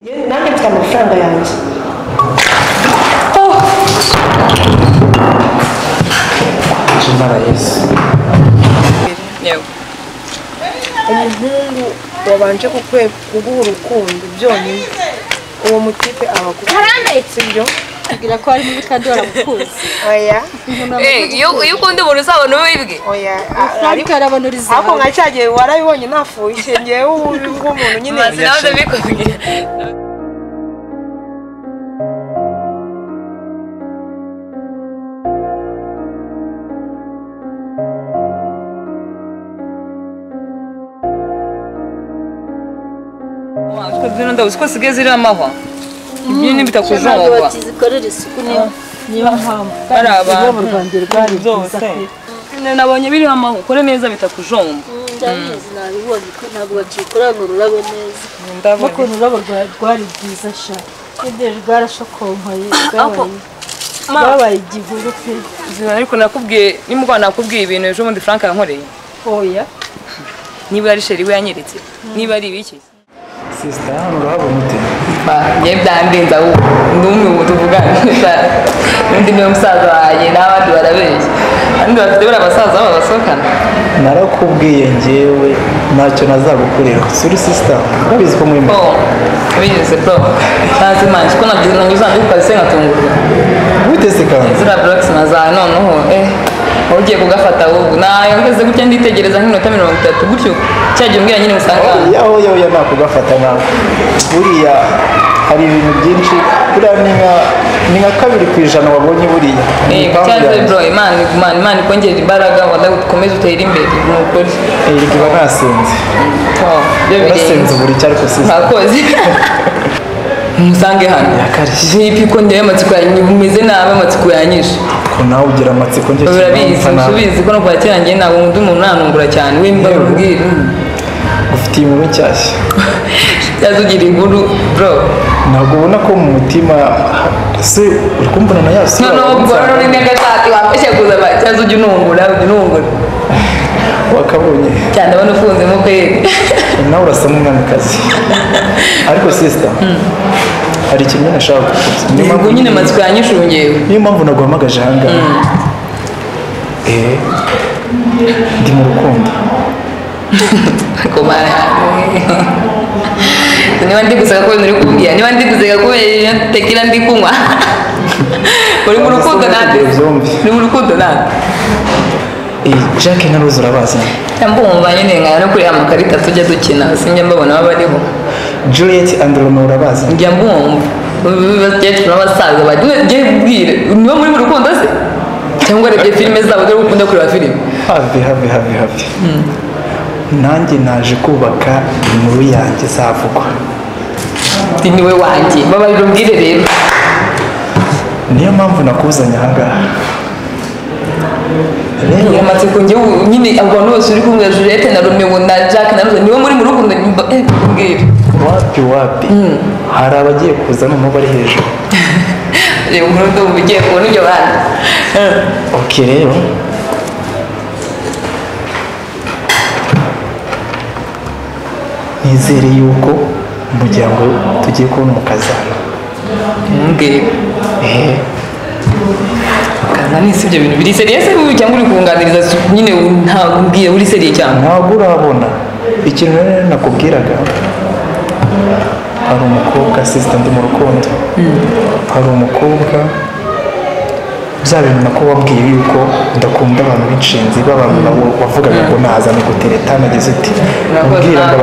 Nanjye mfite amafaranga yanjye. Umuhungu wabanje kuguha urukundo byonyine uwo mutipe aba sibyo kugira ko ari muri kandi waramukunze. Oya. Iyo ukunda umuntu uzabona wibwe. Oya. Ariko arabona uri zawe. Ako nka cyagiye warabibonye nafuye ngewe umuntu nyine. Nawe ndabikubwira. Ndabuze ko sigaye ziri amahwa. Ibyo ni bitakujomba. Bazikorera isuku niyo mpamvu. Bari abantu mu Rwanda rwari byose. Nabonye biri amahwa, ukore neza bitakujomba. Ndabizi nabibonye ko ntabwo bakikorana ururabo neza. Ndabona ururabo rwari rwiza sha. Ibyo rwarashokompaye rwabaye igihuru pe. Ariko nakubwiye nimugwa nakubwiye ibintu ejo bundi Frank yankoreye. Oya. Niba ari sheri we yanyeretse, niba ari ibiki. Sister, hano urahabona ute? Njye byandenze ahubwo ndumwe ubu tuvugana n'undi niwe musaza wanjye n'abandi barabeshya abandi bafite buriya abasaza babo basohokana. Narakubwiye njyewe ntacyo nazagukorera suri sister urabizi ko mwemera. Binyuze bro ntazi manje ko nanyuze ku kazi nkatungurwa. Gute se kandi? Ziriya blocks nazaye noneho ugiye kugafata ahubwo nayo ngeze gutya nditegereza nk'iminota 30 gutyo cyagiye umbwira nyine usanga oya oya nakugafata nawe buriya hari ibintu byinshi buriya ni nka 2% wabonye buriya. Cyaze bro Imana ikongera imbaraga wala ukomeze utere imbere ni ukuri. Iba nasenze nasenze buri cyo ariko sister mwakoze musange hano JP ko ndeye amatsiko yanyu umeze nabi amatsiko yanyishe. Ko nawe ugira amatsiko njye urabizi ko no kwakira njye ntabwo undi umuntu nanungura cyane we mbabwira ufite inkuru nshyashya yazugira inkuru bro ntabwo ubona ko mu mutima se uri kumbona na yasi no bro ni nagashati wameshe kuza cyazugira unungura wakabonye cyane abona ufunzemo kweri nawe urasa nk'umwamikazi ariko sister hari ikintu nashaka kukubaza. Niyo nyine amatsiko yanyishungewe niyo mpamvu naguhamagaje aha ngaha. Ndi mu rukundo. Niba ndi guseka kubera uri kumbwira niba ndi guseka kubera tekila ndi kunywa uri mu rukundo nande uri mu rukundo nande. Jack na Rose urabazi? Mbumva nyine nkaya no kuri amakarita tujya dukina sinjya mbabona baba bariho. Juliet and Romeo urabazi? Njya mbumva bakecuru n'abasaza bagiye kubwira niba muri mu rukundo se cyangwa urebye filime zabo dore ukunda kureba filime. Have. Nanjye naje kubaka inkuru yanjye izavugwa. Niwe wanjye babarira umbwire rero. Niyo mpamvu nakuzanye aha ngaha. Rero amatsiko njye nyine abantu bose uri kumwe Juliette na Romeo na Jack na Rose niwe muri mu rukundo mbwira. Wapi hari abagiye kuza noneho bari hejuru. Reba inkuru ndumva ugiye kubona ibyo bana. Okay rero nizere yuko umuryango tugiye kubona umukazana. Mbwira. Kaza ni sibyo bintu biri seriye se cyangwa uri kunganiriza nyine ntabwo mbwiye uri seriye cyane. Ntabwo urabona ikintu rero nakubwiraga hari umukobwa sister ndi mu rukundo. Hari umukobwa bya bintu nako wabwiye yuko ndakunda abantu b'inshinzi b'abantu wavugaga ngo naza ni gutereta nagize uti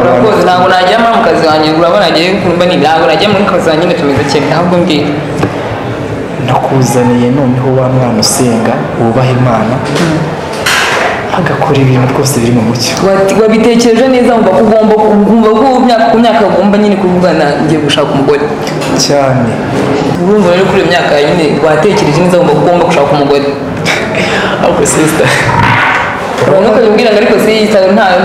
urakoze ntabwo najya muri mu kazi wanjye urabona agiye kumva ni ntabwo najya muri kazi wanjye nyine tumeze kimwe ahubwo mbwira nakuzaniye noneho wa mwana usenga wubaha Imana agakora ibintu rwose biri mu mucyo. Wabitekereje neza wumva ko ugomba kumva ko ku myaka ugomba nyine kuvugana ngiye gushaka umugore cyane. Urumva rero kuri iyo myaka nyine watekereje neza wumva ko ugomba gushaka umugore. Ahubwo sister urabona ko yibwira ngo ariko si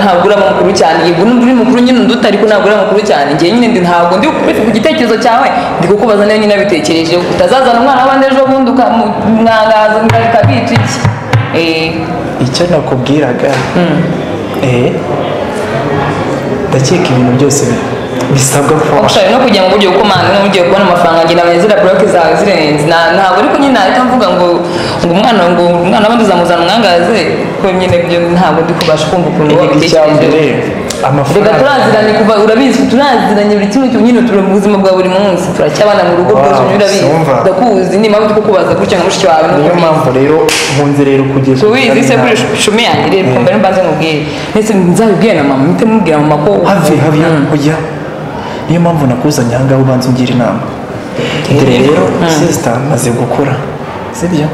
ntabwo uri mukuru cyane yego uri mukuru nyine unduta ariko ntabwo uri mukuru cyane njye nyine ndi ntabwo ndi ku gitekerezo cyawe ndi kukubaza niba nyine nabitekereje utazazana umwana w'abandi ejo bundi ukamwangaza ukabica iki. Icyo nakubwiraga ndakeka ibintu byose bisabwa kuba Ushobora no kujya mu buryo bwo kumana no ugiye kubona amafaranga ngira abanyazira block zawe zirenze. Ntabwo ariko nyine nahita mvuga ngo umwana ngo umwana w'abandi uzamuzana umwangaze ko nyine byo ntabwo ndi kubasha kumva ukuntu wabitekereje. Amafaranga reka turaziranye kuva urabizi turaziranye buri kimwe nyine turi mu buzima bwa buri munsi turacyabana mu rugo rwose urabizi ndakuzi ni impamvu kukubaza gutya nka mushiki wawe. Niyo mpamvu rero nkunze rero kugeza ubizi se kuri shumi yanjye rero mbere mbanze nkubwire ndetse nzabibwira na mama mpite mubwira mama ko have oya. Niyo mpamvu nakuzanye aha ngaha ubanza ungira inama. Dore rero sister maze gukora sibyo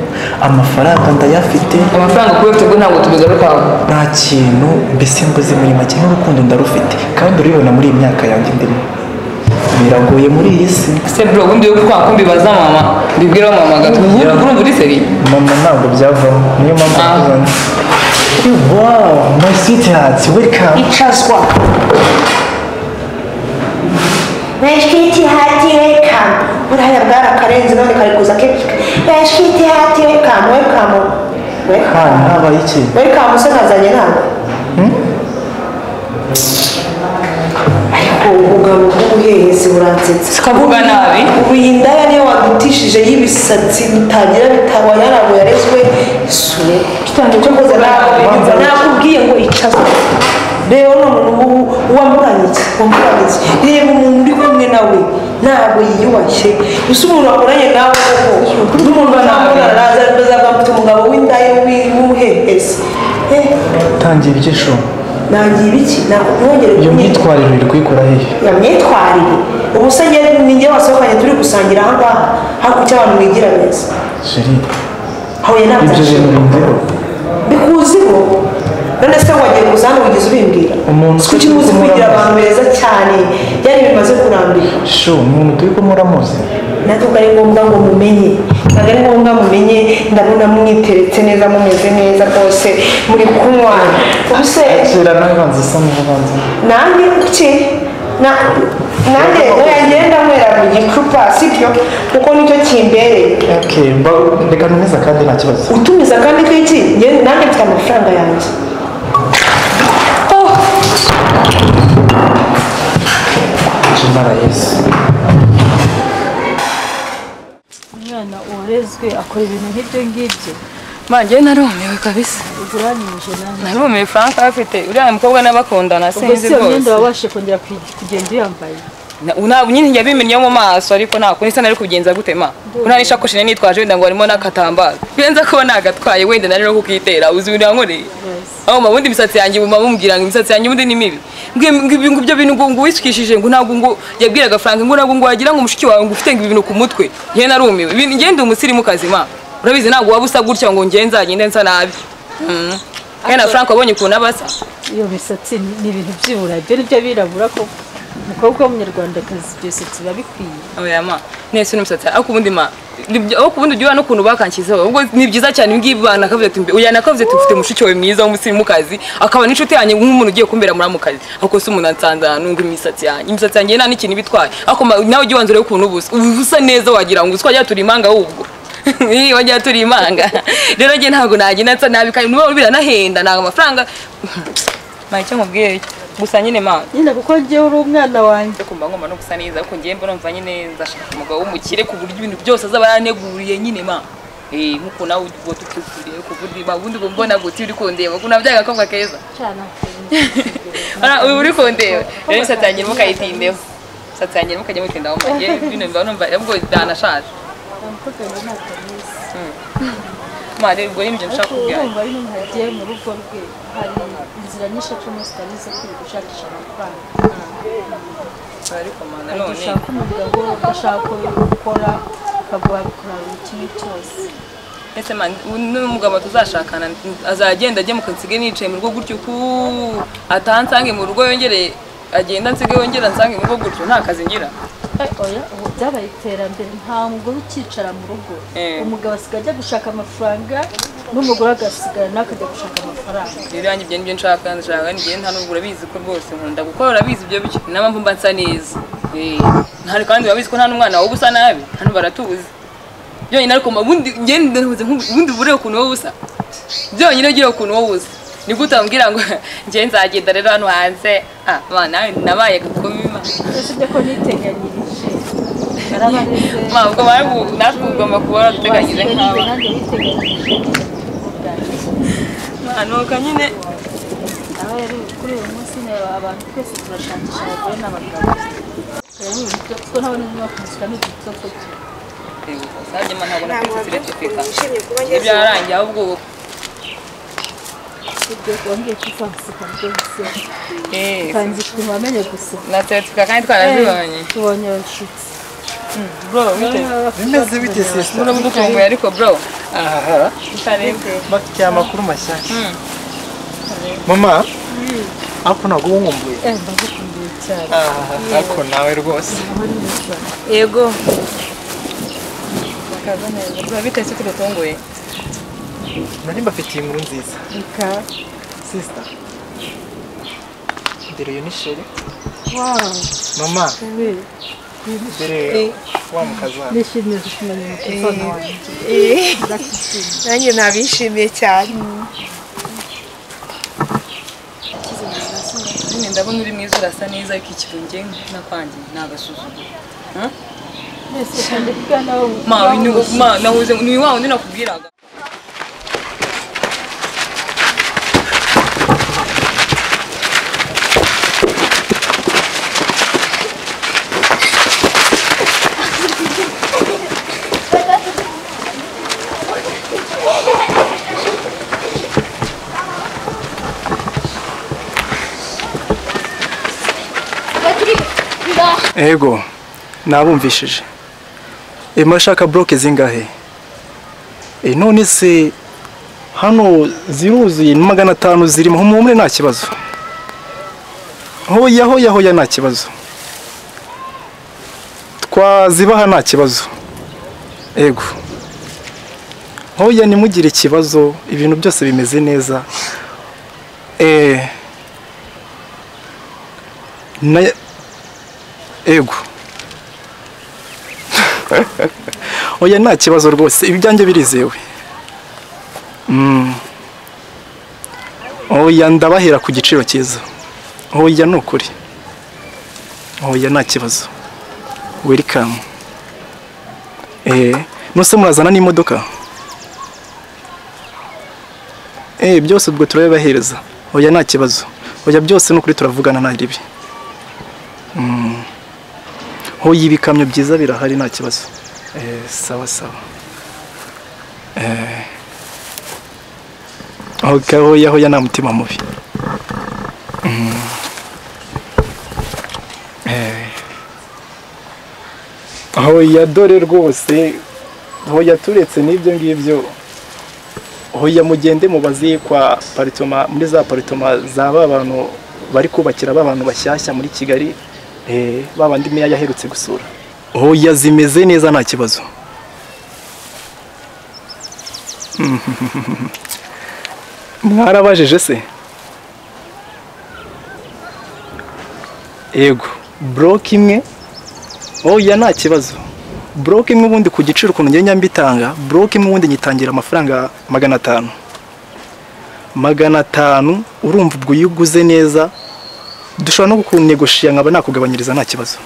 amafaranga ndayafite. Amafaranga kuba ufite ntabwo tubigarukaho. Nta kintu mbese mbuze muri make n'urukundo ndarufite kandi uribona muri iyi myaka yanjye ndimo biragoye muri iyi si. Se bro ubundi yo kwa kumbibaza mama mbibwira mama gato urumva uri seri mama ntabwo byavamo niyo mpamvu nakuzanye. Wow my sweetheart welcome. Icazwa My sweetheart welcome. Buraya bwarakarenze none kari kuza kenshi. My sweetheart welcome welcome. Welcome habaye iki? Welcome se nazanye nawe. Ariko ubugabo bw'ubuhehesi buransetsa. Tukavuga nabi. Ubu iyi ndaya niyo wadutishije y'ibisatsi bitagira bitaba yarabo yarezwe isure. Cyo koza nabi. Nakubwiye ngo icazwe. Rero none ubu wamuranye iki? Reba umuntu uri kumwe nawe ntabwo yiyubashye gusa umuntu wakoranye nawe koko n'umuntu ntabwo araza umugabo w'indaya w'umuhehesi. Tangiye ibyo nangiye ibiki nongere iyo myitwarire uri kuyikora hehe? Ya myitwarire ubu se ni njye wasohokanye turi gusangira aha ngaha hakurya abantu mwigira neza. Chérie huye ntabyo ibyo bintu bindiho bikuziho. None se wagiye kuza hano wigeze ubimbwira? Kuki muzi kwigira abantu beza cyane byari bimaze kurambira. Shu umuntu turi kumwe uramuzi? Ntabwo ari ngombwa ngo mumenye, ntabwo ari ngombwa mumenye. Ndabona mwiteretse neza mumeze neza rwose muri kunywa ubuse akira nawe banza usa n'ubanza nanjye kuki nanjye ngenda nywera mu gicupa sibyo kuko nicyo kimbereye. Okay reka ntumiza kandi nta kibazo. Utumiza kandi k'iki? Nanjye mfite amafaranga yanjye. Umwana warezwe akora ibintu nk'ibyo ngibyo. Manjye narumiwe kabisa. Uguranije nanjye. Narumiwe Frank afite uriya mukobwa n'abakundana sinzi rwose. Ubwo si wabashe kongera kugenda uyambaye. Ntabwo nyine yabimennye mu maso ariko nta kundi nari kubigenza gute ma. Nta n'ishakoshi nari nitwaje wenda ngo harimo n'akatambaro. Birenze ko nagatwaye wenda nari no kukitera uzi ibintu yankoreye. Aho ma bundi imisatsi yanjye buma bumubwira ngo imisatsi yanjye ubundi ni mibi. Ngo ibyo bintu ngo wisukishije ngo ntabwo ngo yabwiraga Frank ngo ntabwo ngo wagira ngo mushiki wawe ngo ufite ngo ibintu ku mutwe. Njye narumiwe. Ngende umusirimu kazima. Urabizi ntabwo waba usa gutya ngo ngenza nzagende nsa nabi. Kandi na Frank wabonye ukuntu abasa. Iyo misatsi ni ibintu byibura ibyo nibyo birabura ko umukobwa w'umunyarwandakazi byose biba bikwiye. Oya ma nese n'umusatsi ariko ubundi ma ariko ubundi ujya n'ukuntu bakanshyizeho ubwo ni byiza cyane ngibi bana kavuze ati uya nakavuze ati ufite mushiki wawe mwiza w'umusirimukazi akaba n'inshuti yanjye nk'umuntu ugiye kumbera muri amukazi ariko se umuntu ansanze nunga imisatsi yanjye nta n'ikintu bitwaye ariko nawe ujya ubanza urebe ukuntu ubusa usa neza wagira ngo uswa turi imanga ahubwo wagira turi imanga rero njye ntabwo nagenda nsa nabi kandi nuba biranahenda ntabwo amafaranga ma icyo nkubwiye gusa nyine ma nyine kuko njye uri umwana wanjye kumva ngomba no gusa neza ariko njye mbona mva nyine nzashaka umugabo w'umukire ku buryo ibintu byose azaba yaneguriye nyine ma nkuko nawe ubwo tutukuriye kuvuga ma ubundi mbona guti uri kundeba kuko nabyaye agakobwa keza cyane ora uri kundeba rero imisatsi yanjye mukayitindeho imisatsi yanjye mukajya mutindaho ma njye bino mba numva ubwo danashaje ma rero ubwo nibyo nshaka kubwira. Urumva ari umuntu agiye mu rugo rwe hari inzira nyinshi acamo zitari izo kwirirwa gushakisha amafaranga. Ariko ma nanone ushaka umugabo udashaka gukora ukaguha bikora buri kimwe cyose. Ese ma n'umugabo tuzashakana azagenda ajye mu kansige nicaye mu rugo gutyo ku atansange mu rugo yongere agenda nsige yongera nsange mu rugo gutyo nta kazi ngira. Oya ubu byabaye iterambere nta mugore ukicara mu rugo. Umugabo asigaye ajya gushaka amafaranga n'umugore agasigara nawe akajya gushaka amafaranga. Rero yanjye ibyo nibyo nshaka nshaka nta nubwo urabizi ko rwose nkunda gukora urabizi ibyo bityo niyo mpamvu mba nsa neza. Nta kandi urabizi ko nta n'umwana wawe usa nabi hano baratuzi. Byonyine ariko ubundi ngende ubundi burebe ukuntu wowe usa. Byonyine ugira ukuntu wowe usa. Ni gute wambwira ngo njye nzagenda rero hano hanze ah nabaye gakumi. Usibye ko niteganyirije. Narabareze. Ma ubwo bari natwe ugomba kuba warateganyije nkawe. Nanjye niteganyirije. Ma nuko nyine aba yari kuri uyu munsi abantu twese turashakisha abagore n'abagabo. Kuko ntabona niba kumushyira n'udutoko twe. Sajye ma ntabwo nakwise certificate. Ibyarangiye ahubwo ibyo wambwiye ko usanzwe rwose. Kanzi twamenye gusa. Na certificate kandi twarazibonye. Tubonye abashyitsi. Bro, bite? Bimeze bite sister? Muramudukumbuye ariko bro. Aha. Bafite amakuru mashyashya. Mama, ariko ntabwo uba unkumbuye. Ndagukumbuye cyane. Ariko nawe rwose. Yego. Bakaza neza. Bro, bite se tugutunguye? Nari mbafitiye inkuru nziza. Ika. Sister. Dore uyu ni Sheri. Wow. Mama. Dore wa mukazana. Nishimiye kumenya umukazana wanjye. Nanjye nabishimiye cyane. Nyine ndabona uri mwiza urasa neza ariko ikirunge nakwangiye nagasuzuguro. Ma, ma, nahuze ni wa wundi nakubwiraga. Ego, nabumvishije. Murashaka bloke zingahe? None se hano ziruzuye ni 500 zirimo humure nta kibazo. Hoya hoya hoya nta kibazo. Twazibaha nta kibazo. Ego. Hoya nimugire ikibazo, ibintu byose bimeze neza. Ego. Oya nta kibazo rwose, ibyanjye birizewe. Oya ndabahera ku giciro cyiza. Oya ni ukuri. Oya nta kibazo. Welcome. Nose murazana n'imodoka? Byose ubwo turabibahereza. Oya nta kibazo. Oya byose ni ukuri turavugana nta ribi. Hoya ibikamyo byiza birahari nta kibazo. Sawa sawa. Okay, hoya hoya nta mutima mubi. Hoya dore rwose, hoya turetse n'ibyo ngibyo. Hoya mugende mubaze kwa paritoma, muri za paritoma za ba bantu bari kubakira ba bantu bashyashya muri Kigali. Babandi meya yaherutse gusura. Hoya zimeze neza nta kibazo. Mwarabajije se? Ego, block imwe. Oya nta kibazo. Block imwe ubundi ku giciro ukuntu ngiye nyambitanga, block imwe ubundi nyitangira amafaranga 500. 500 urumva ubwo iyo uguze neza dushobora no kukunegoshiya nkaba nakugabanyiriza nta kibazo.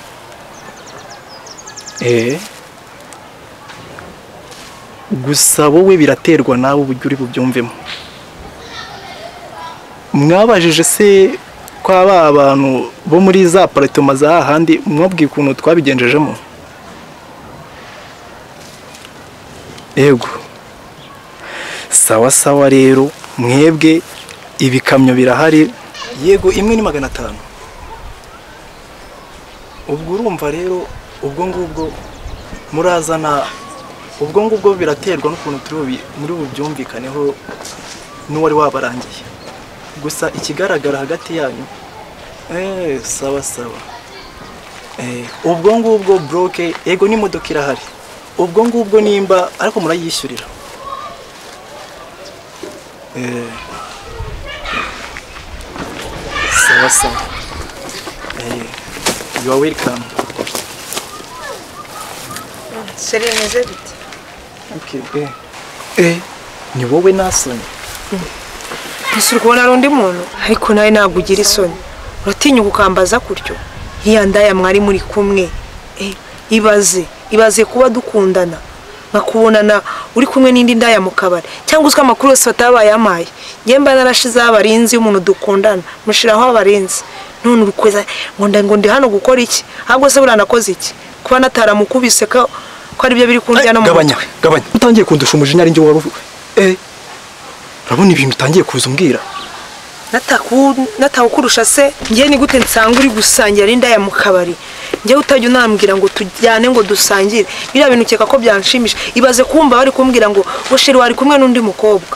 Gusa wowe biraterwa nawe uburyo uri bubyumvemo. Mwabajije se kwa ba bantu bo muri za paritoma za hahandi mwabwiye ukuntu twabigenjejemo? Yego. Sawa sawa rero mwebwe ibikamyo birahari. Yego imwe ni 500. Ubwo urumva rero ubwo ngubwo murazana, ubwo ngubwo biraterwa n'ukuntu turi muri bubyumvikaneho n'uwari wabarangiye. Gusa ikigaragara hagati yanyu sawa sawa. Ubwo ngubwo bloke yego n'imodoka irahari. Ubwo ngubwo nimba ariko murayishyurira. Sawa sawa. You are welcome. Sheri meze bite? Okay. Ni wowe nasoni. Ese uri kubona ari undi muntu? Ariko nawe ntabwo ugira isoni. Uratinya gukambaza kuryo. Iya ndaya mwari muri kumwe. Ibaze kuba dukundana. Nkakubonana uri kumwe n'indi ndaya mu kabari cyangwa uswa amakuru yose batabaye amaye. Nge mba narashize abarinzi umuntu dukundana, mushiraho abarinzi. None urukweza ngo ndi hano gukora iki? Ahubwo se buranakoze iki? Kuba nataramukubise ko ari byo biri kundya no mu gabanya. Utangiye kundusha umujinya ari nge wari urabona ibintu utangiye kuza umbwira. Natawukurusha se ngiye ni gute nsanga uri gusangira n'indaya mu kabari? Ngiye utajya unambwira ngo tujyane ngo dusangire. Biriya bintu ukeka ko byanshimisha. Ibaze kumva bari kumbwira ngo Bushiri wari kumwe n'undi mukobwa.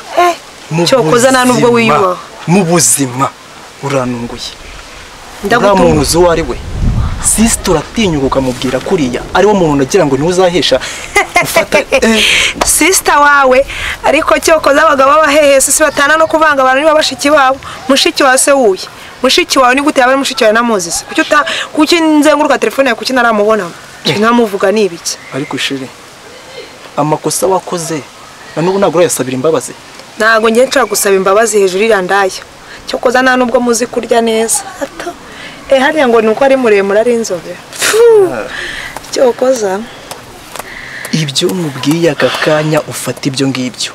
Cyokoza nta nubwo wiyubaha. Mu buzima uranunguye. Ndagutunguye uwo ari we. Sister uratinyuka ukamubwira kuriya ari wo muntu nagira ngo ntuzahesha ufata sister wawe. Ariko cyokoza abagabo bahehe sisi batana no kuvanga abantu niba bashiki babo. Mushiki wa se wuye mushiki wawe ni gute yabaye mushiki wawe namuzi se? Kuki nzenguruka telefone yawe kuki naramubona nkamuvuga ni ibiki? Ariko shire amakosa wakoze na n'ubu ntabwo urayasabira imbabazi. Ntago ngiye nshaka gusaba imbabazi hejuru irandaya. Cyokoza nta nubwo muzi kurya neza. Ato hariya ngo nuko ari muremure ari inzobe. Cyokoza ibyo mubwiye aka kanya ufata ibyo ngibyo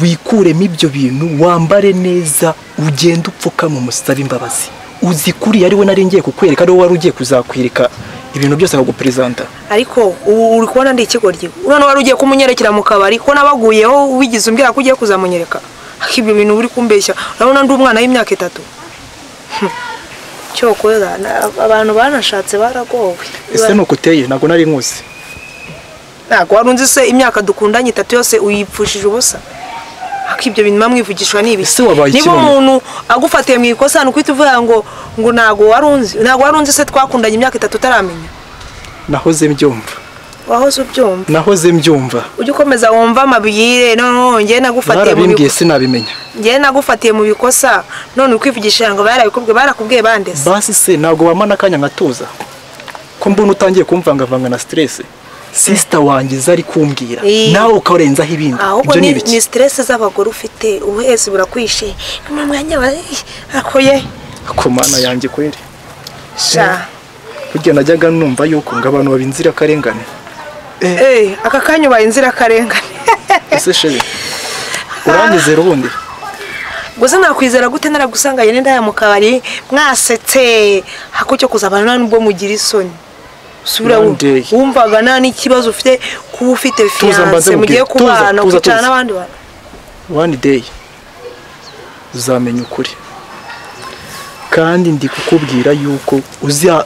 wikuremo ibyo bintu wambare neza ugende upfuka mu musabe imbabazi. Uzi kuri ari we nari ngiye kukwereka ari wowe wari ugiye kuzakwirika ibintu byose akagupresenta. Ariko uri kubona ndi ikigoryi. Urabona wari ugiye kumunyerekera mu kabari ko nabaguyeho wigize umbwira ko ugiye kuzamunyereka. Ibyo bintu uri kumbeshya. Urabona ndi umwana w'imyaka 3. Cyokoza abantu banashatse baragowe. Ese nuko uteye ntago nari nkuzi. Ntago wari unzi se imyaka dukundanye 3 yose uyipfushije ubusa. Akibyo bintu mamwivugishwa ni ibi. Niba umuntu agufatiye mu ikosa nukwita uvuga ngo ntago wari unzi. Ntago wari unzi se twakundanye imyaka 3 utaramenya. Nahoze mbyumva. Wahoze ubyumva? Nahoze mbyumva. Ujye ukomeza wumva amabwire. No ngiye nagufatiye mu bikosa. Sinabimenya. Ngiye nagufatiye mu bikosa none ukwivugisha ngo barabikubwiye barakubwiye bandese. Basi se ntago wamana akanya nkatuza. Ko mbona utangiye kumvangavanga na stress. Sister wanjye zari kumbwira nawe ukarenzaho ibindi. Ibyo ni ibiki? Ni stress z'abagore ufite ubuhezi burakwishe. Mu mwanya akoye. Akomana yanjye kweri. Sha. Burya najyaga numva yuko ngo abantu babinzira karengane. Aka kanya ubaye inzira karengane. Ese sheri uranyizera ubundi? Gusa nakwizera gute naragusanganye n'indaya mu kabari mwasetse hakucyo kuza abantu nubwo mugira isoni. Subira wumvaga nta n'ikibazo ufite kuba ufite fiance mugiye kubana kwicara n'abandi bantu. One day uzamenya ukuri. Kandi ndi kukubwira yuko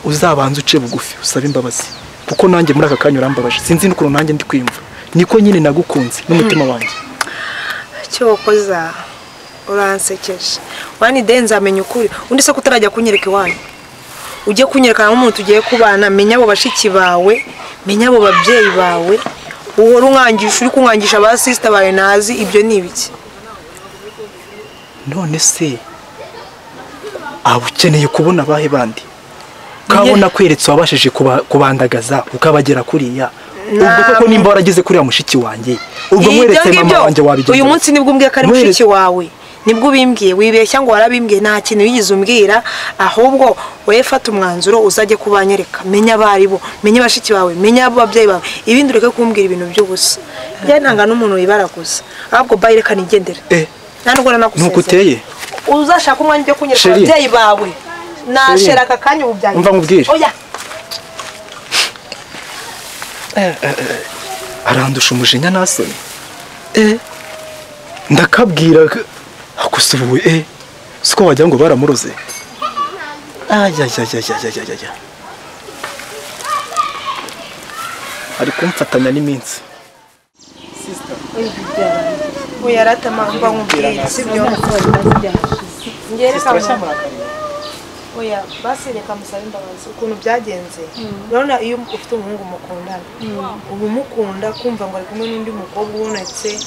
uzabanza uce bugufi usabe imbabazi. Kuko nanjye muri aka kanya urambabaje sinzi n'ukuntu nanjye ndi kwiyumva. Niko nyine nagukunze n'umutima wanjye. Cyokoza uransekeje. One day nzamenya ukuri. Undi se kutarajya kunyereka iwanyu. Ujye kunyereka nk'umuntu tugiye kubana, menya abo bashiki bawe, menya abo babyeyi bawe. Uhora unkangisha uri kunkangisha ba sister bawe nazi ibyo ni ibiki? None se abo ukeneye kubona abahe bandi? Kabona kweretse wabashije kubandagaza ukabagera kuriya. Ubwo koko nimba waragize kuriya mushiki wanjye, ubwo mweretse mama wanjye wabigenza. Uyu munsi nibwo umbwiye ko ari mushiki wawe. Nibwo ubimbwiye wibeshya ngo warabimbwiye nta kintu wigeze umbwira. Ahubwo wowe fata umwanzuro uzajye kubanyereka, menya abari bo, menya bashiki bawe, menya ababyeyi bawe, ibindi ureke kumbwira ibintu by'ubusa. Njye ntanga n'umuntu wibaraguza. Ahubwo bayi reka nigendere. Nta nubwo nanakusezera. Nuko uteye. Uzashaka umwanya ujye kunyereka ababyeyi bawe. Nashera aka kanya ubu byanjye. Umva nkubwire. Oya. Arandusha umujinya nasoni. Ndakabwira akusubuye siko wajya ngo baramuroze. Ayayayayayayaya. Ari kumfatanya n'iminsi. Sister. Oya ratama mba nkubwire sibyo. Ngereka Oya basi reka musabe imbabazi ukuntu byagenze. Urabona iyo ufite umuhungu mukundana, ubu mukunda kumva ngo ari kumwe n'undi mukobwa ubonetse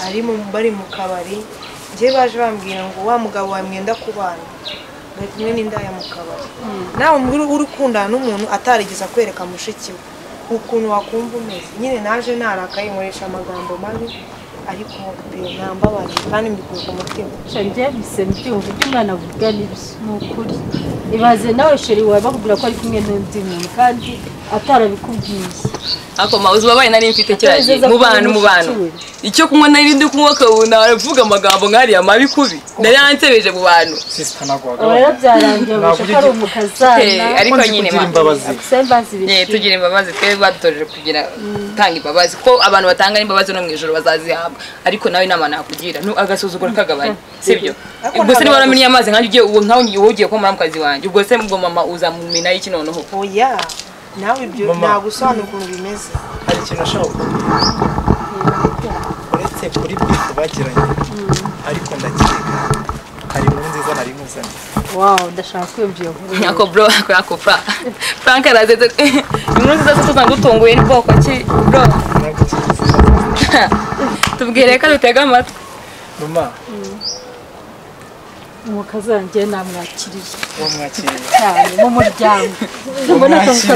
ari mu bari mu kabari. Ngiye baje bambwira ngo wa mugabo wa mwenda kubana bari kumwe n'indaya mu kabari. Nawe uri ukundana n'umuntu atarigeze akwereka mushiki we ukuntu wakumva umeze. Nyine naje narakaye nkoresha amagambo mabi Ariko pe nambabariye kandi mbikuye ku mutima. Njye bise mbyumva ibyo umwana avuga nibyo ni ukuri. Ibaze nawe sheri wawe bakubwira ko ari kumwe n'undi muntu kandi atarabikubwiye. Ako ma uzi babaye nari mfite kiraje mu bantu mu bantu. Icyo kunywa nari ndi kunywa kabona aravuga amagambo nkariya mabi kubi. Nari yansebeje mu bantu. Sister nagwaga. Rero byarangiye ubasha ko ari umukazana. Ariko nyine ma imbabazi. Tugira imbabazi twe badutoje kugira tanga imbabazi ko abantu batanga imbabazi no mu ijoro bazazihabwa. Ariko nawe inama nakugira agasuzugura kagabanya. Sibyo? Ubwo se niba waramenye amazi nkanjye ugiye uwo nkawe ugiye ko muramukazi wanjye. Ubwo se ubwo mama uzamumena iki noneho? Oya. Nawe ibyo nagusobanura ukuntu bimeze. Hari ikintu ashaka kukubwira. Uretse kuri bifu bagiranye ariko ndakeka hari inkuru nziza nari nkuzaniye. Wow, ndashaka kwiyumva iyo nkuru. Ako bro, ako fra. Frank arazeze. Inkuru nziza zo tuzagutunguye ni bwoko ki bro? Tubwire ko dutega amatwi. Mama. Umukazanjye namwakiriye. Wamwakiriye cyane mu muryango. Mbona ko se.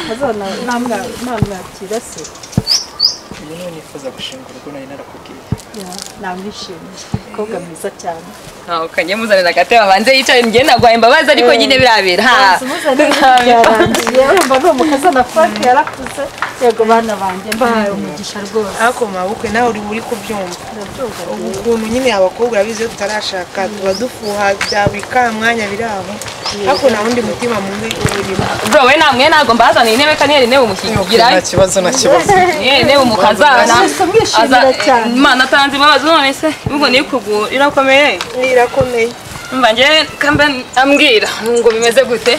Kazana namwakira se. Uyu niwe nifuza gushinga urugo nari narakubwiye. Namwishimiye. Umukobwa mwiza cyane. Ukajya muzanira agatebe abanze yicaye njye nagwaye imbabazi ariko nyine birabera. Ha. Byarangiye urumva ni umukazana Frank yarakuze. Yego bana banjye mbahaye umugisha rwose. Ako mabukwe nawe uri kubyumva. Ukuntu nyine abakobwa urabizi iyo tutarashaka tuba dufuha byabika mwanya biraho. Ariko nta wundi mutima mubi urimo. Bro we namwe ntago mbazaniye intebe kandi yari intebe umushyingira. Nta kibazo na kibazo. Intebe umukazana. Aza Imana atanze imbabazi none se ubwo ni kugu irakomeye. Irakomeye. Umva nje kambe ambwira ngo bimeze gute?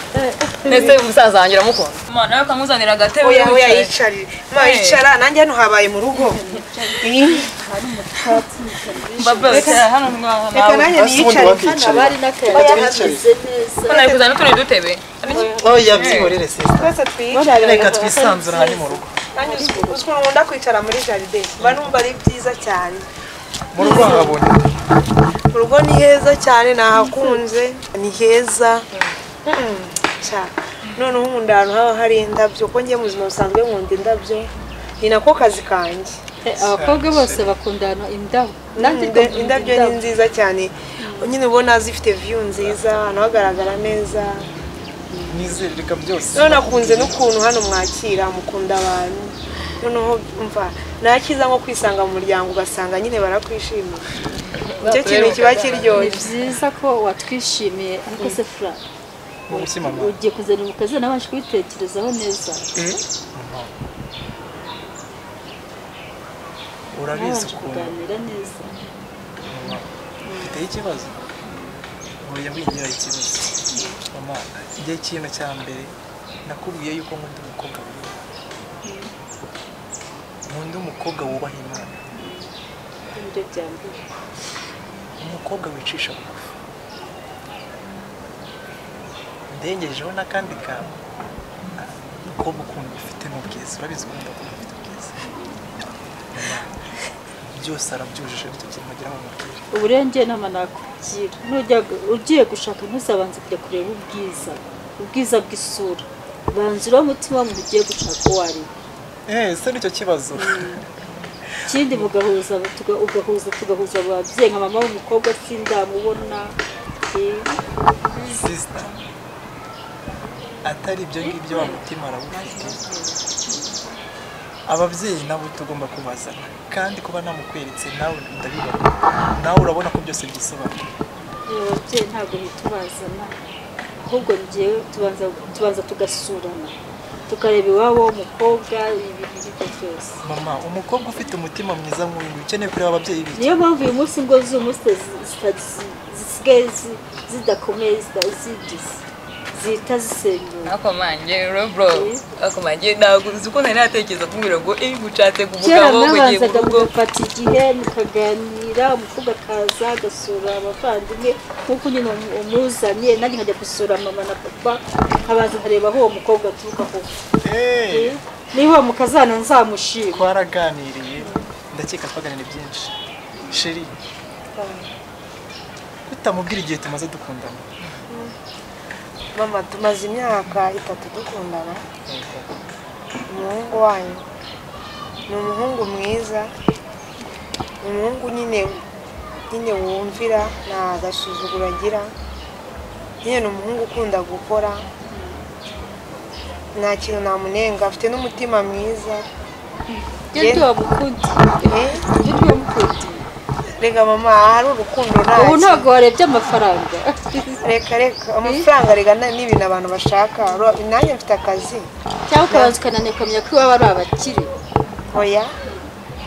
Nese umusaza wanjye uramukunda. Mama nawe kamuzanira agatebe. Oya oya yicarire. Ma yicara nanjye hano habaye mu rugo. Baba hano ngaha. Reka nanjye niyicare hano bari n'akayaga hameze neza. Ko nari kuzana utundi dutebe. Oya byihorere sister. Twese twiyicare. Reka twisanzure hano mu rugo. Nanjye ukuntu nkunda kwicara muri jardin. Mba numva ari byiza cyane. Mu rugo habonye. Mu rugo ni heza cyane nahakunze. Ni heza. Noneho nkunda ahantu haba hari indabyo ko njye mu buzima busanzwe nkunda indabyo ni nako kazi kanjye. Abakobwa bose bakunda indabo. Indabyo ni nziza cyane nyine ubona zifite view nziza ahantu hagaragara neza. Nizereka byose. None nakunze n'ukuntu hano mwakira mukunda abantu. Noneho umva nakiza nko kwisanga mu muryango ugasanga nyine barakwishimiye. Icyo kintu kiba kiryoshye. Ni byiza ko watwishimiye ariko se Fra ugiye kuzana umukazana nabanje kubitekerezaho neza. Urabizi ukuntu kuganira neza. Mfite ikibazo. Oya wigira ikibazo. Mama, igihe kintu cya mbere nakubwiye yuko nkunda umukobwa wubaha. Nkunda umukobwa wubaha Imana. Ibyo bya mbere. Umukobwa wicisha bugufi. Ndengejeho n'akandi kantu. Umukobwa ukunda ufite n'ubwiza. Urabizi ko nkunda ufite ubwiza. Byose arabyujuje bityo kintu mu mubwire. Uburenge nama nakugira. Nujya ugiye gushaka ntuzabanze kujya kureba ubwiza. Ubwiza bw'isura. Banza uro mutima mu ugiye gushaka uwo ari. Se nicyo kibazo. Ikindi mugahuza ugahuza tugahuza ababyeyi nka mama w'umukobwa sindamubona. Sister. Atari ibyo ngibyo wa mutima arawufite. Ababyeyi nabo tugomba kubazana kandi kuba namukweretse nawe ndabibona. Nawe urabona ko byose byisobanura. Ababyeyi ntabwo bitubazana ahubwo ngiye tubanza tugasurana tukareba iwabo w'umukobwa ibintu nk'ibyo byose. Mama, umukobwa ufite umutima mwiza nk'uyu ukeneye kureba ababyeyi be. Niyo mpamvu uyu munsi ngo z'umunsi zisigaye zidakomeye zigize zita zisenyuka. Ako manje bro, ako manje ntabwo uzi uko nari natekereza kumbwira ngo gucatse ku mugabo ugiye mu rugo. Mugafata igihe mukaganira, umukobwa akaza agasura abavandimwe nk'uko nyine umuzanye nanjye nkajya gusura mama na papa nkabanza nkareba aho uwo mukobwa aturuka koko. Niba uwo mukazana nzamushima. Twaraganiriye ndakeka twaganiriye byinshi. Sheri, utamubwira igihe tumaze dukundana. Mama, tumaze imyaka 3 dukundana. Umuhungu wanyu Ni umuhungu mwiza, ni umuhungu nyine wumvira, nta gasuzuguro agira. Nyine ni umuhungu ukunda gukora, nta kintu namunenga, afite n'umutima mwiza. Reka mama, hari urukundo nta. Ubu ntabwo warebye amafaranga. Reka reka, amafaranga rega ni ibintu abantu bashaka. Nanjye mfite akazi. Cyangwa ukabanza ukananikamenya ko iwabo ari abakire. Oya,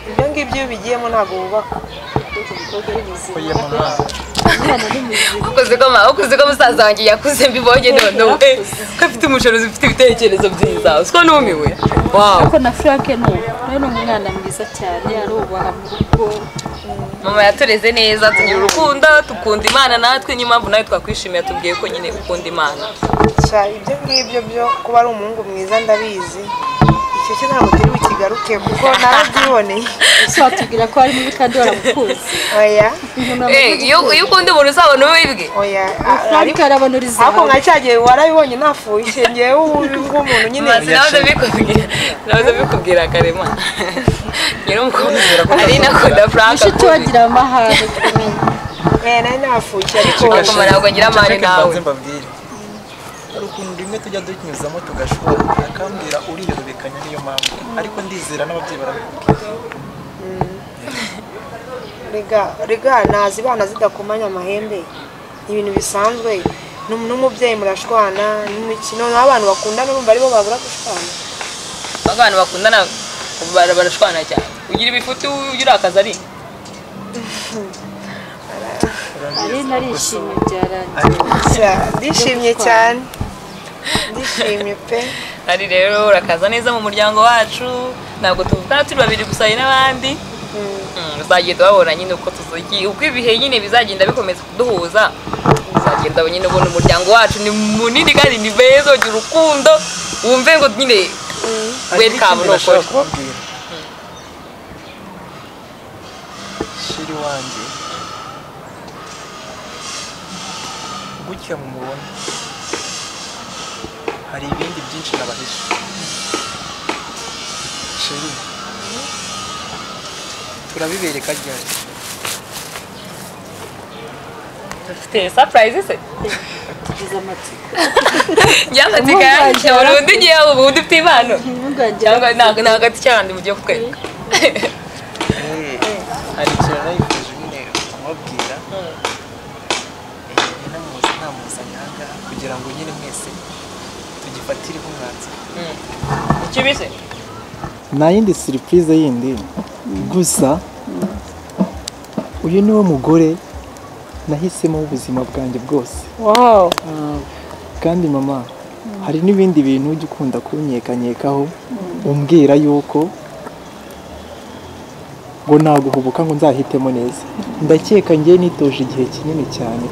ibyo ngibyo iyo ubigiyemo ntabwo wubaka. Ukoze ko musaza wanjye yakuze mbibonye noneho ko afite umushobozi, ufite ibitekerezo byiza, usiko numiwe. Wow. Ariko na Frank ni umwana mwiza cyane, arubaha mu rugo. Mama yatureze neza, tugira urukundo, tukunda Imana natwe, niyo mpamvu nawe twakwishimiye tubwiye ko nyine ukunda Imana. Ibyo ngibyo byo kuba ari umuhungu mwiza ndabizi. Icyo cyo ntabwo turi bukigaruke kuko narabyiboneye. Ese watubwira ko ari mubi kandi waramukunze? Oya. Iyo ukunda umuntu uzabona uwibwe. Oya. Frank arabona uri zahabu. Ariko nka cyagihe warabibonye nafuye ngewe ububi bw'umuntu nyine. Nahoze bikubwira Karema. Nyiri umukobwa ari nakunda Frank. Inshuti wagira amahane. Nari nafuye ariko ntabwo ngira amahane nawe. Hari ukuntu rimwe tujya dunyuzamo tugashobora akambwira uriyorobekanya, niyo mpamvu ariko ndizera n'ababyeyi barabikubwira. Rega nazi bana zidakomanya amahembe, ni ibintu bisanzwe. N'umubyeyi murashwana n'imikino, n'abantu bakundana urumva aribo babura gushwana. Abantu bakundana barashwana cyane. Ugira ibifuti ugira akazi ari. Ari narishimye byarangiye. Ndishimye cyane. Ndishimye pe. Ari rero urakaza neza mu muryango wacu, ntabwo tuvukana turi babiri gusa hari n'abandi. Uzagenda babona nyine uko tuzuki, uko ibihe nyine bizagenda bikomeza kuduhuza. Uzagenda nyine ubona umuryango wacu ni munini kandi ni beza, ugira urukundo, wumve ngo nyine welcome no kuri. Shiri wanjye gutya mumubona hari ibindi byinshi nabahishe. Shiri turabibereka ryari? Dufite surprise se? Tugize amatsiko. Nyamatsiko yanjye urundi ngiye ubundi ufite impano. Cyangwa ntabwo ati cyandi mugiye kutwereka. Hari ikintu nayifuje nyine kumubwira. Namuzanye ahangaha kugira ngo nyine mwese tugifatireho umwanzuro. Ikibise? Nta yindi surprise yindi. Gusa uyu niwe mugore nahisemo ubuzima bwanjye bwose. Wow. Kandi mama hari n'ibindi bintu ujya ukunda kunyekanyekaho umbwira yuko ngo naguhubuka ngo nzahitemo neza. Ndakeka ngiye nitoje igihe kinini cyane.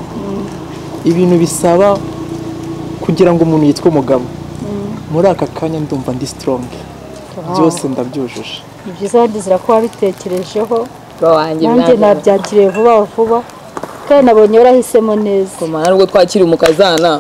Ibintu bisaba kugira ngo umuntu yitwe umugabo. Muri aka kanya ndumva ndi strong. Byose ndabyujuje. Ni byiza ndizera ko wabitekerejeho. Nanjye nabyakiriye vuba vuba. Kandi nabonye warahisemo neza. Kumana nubwo twakiri umukazana.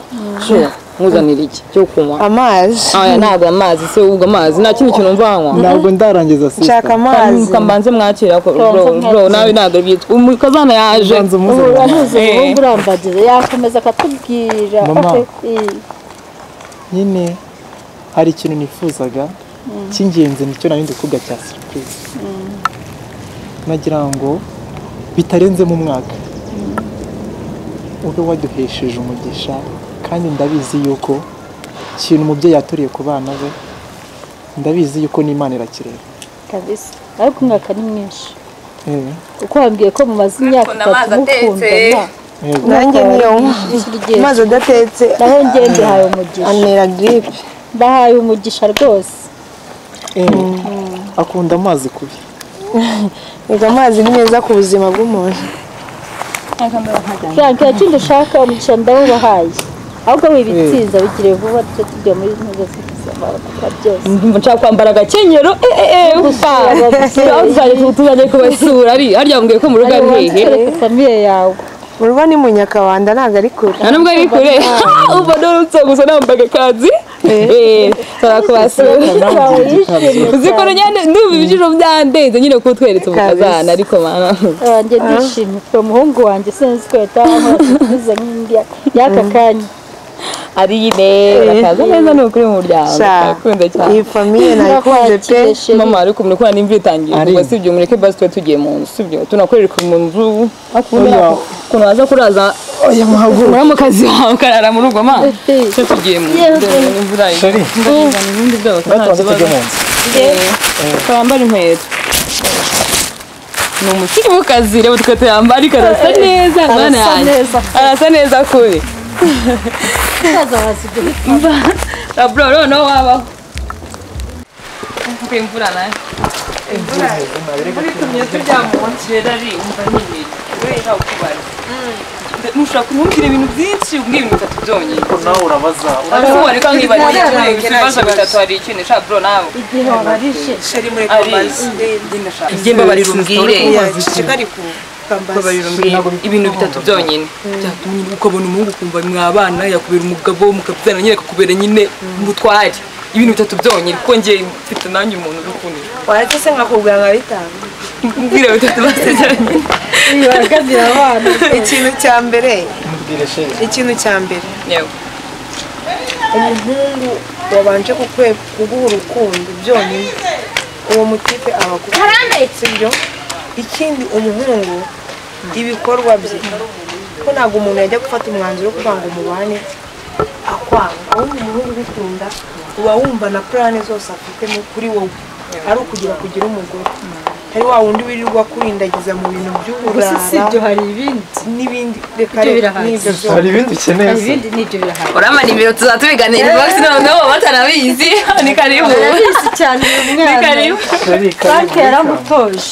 Nkuzanira iki cyo kunywa? Amazi. Aya ntabwo amazi se ubwo amazi nta kindi kintu mvanywa. Ntabwo ndarangiza sister. Nshaka amazi. Kambanze mwakira ko bro nawe ntabwo byitwa umukazana yaje. Uramuzi urambagize yakomeza akatubwira. Nyine hari ikintu nifuzaga cy'ingenzi nicyo nari ndi kuvuga cya surprise. Nagira ngo bitarenze mu mwaka ube waduhesheje umugisha, kandi ndabizi yuko ikintu umubyeyi yaturiye ku bana be, ndabizi yuko n'Imana irakireba kabisa. Ariko umwaka ni mwinshi. Uko wambwiye ko mumaze imyaka 3 mukundana. Nanjye niyo amazi adatetse naho ngiye mbihaye umugisha. Antera gripe. Mbahaye umugisha rwose. Akunda amazi kubi. Ega amazi ni meza ku buzima bw'umuntu. Frank, ikindi ushaka umugisha ndawubahaye. Ahubwo wibitsinza bigire vuba tujye tujya muri ntuzo byose. Nshaka kwambara agakenyero tuzajya kubasura ari harya mbwiye ko mu rugo ari hehe? Famiye yawe. Mu rugo ni mu Nyakabanda ntabwo ari kure. Nta nubwo ari kure. Uba nurutse gusa nambaye agakanzu. Turakubasura. Uzi ko nyine ndumva ibiciro byandenze nyine kutweretse umukazana ariko mana. Njye ndishimye umuhungu wanjye sinzi ko yataha nk'indi y'aka kanya. Arine urakaza neza ni ukuri mu muryango ndakunda cyane. Iyi famille nayikunze pe. Mama ariko mureke n'imvura itangiye kugwa sibyo mureke basi twe tugiye mu nzu sibyo tunakorerwa mu nzu akunda ukuntu waza kuraza oya muhaguruke muramukazi wawe ukarara mu rugo ma twe tugiye mu nzu imvura ibindi byose nta kibazo twambara inkweto ni umusirimukazi reba twe tuyambara ariko arasa neza mwana yanjye arasa neza kuri bro noneho wabaho kuko imvura nayo imvura itumye turyama umunsi rero ari umva n'ibintu kubera ukubara ntushobora kumubwira ibintu byinshi ubwira ibintu bitatu byonyine nawe urabaza wareka nkibarira ibibazo bitatu hari ikintu sha bro nawe igihe wabarije sheri muri kombazi igihe mbabarira umbwire ibintu bitatu byonyine byatumye ukabona umuhungu ukumva mwabana yakubera umugabo mukabyana nyine akakubera nyine umutware ibintu bitatu byonyine kuko njye mfite nanjye umuntu uri waretse se nkakubwira nka bitanu mbwira bitatu basezeranye bibagagira abana ikintu cya mbere ikintu cya mbere umuhungu wabanje kuguha urukundo byonyine uwo mutipe aba agukunda sibyo ikindi umuhungu ibikorwa bye ko ntabwo umuntu yajya gufata umwanzuro wo kuvuga ngo mubane akwanga ahubwo umuhungu ubikunda uba wumva na plane zose afite kuri wowe ari ukugira kugira umugore hari wa wundi wirirwa kurindagiza mu bintu by'uburara si ibyo hari ibindi n'ibindi reka n'ibyo byose hari ibindi ukeneye hari ibindi n'ibyo birahari urama nimero tuzatubiganira inbox noneho batanabizi ni karibu barabizi cyane uyu mwana ni karibu banki yaramutoje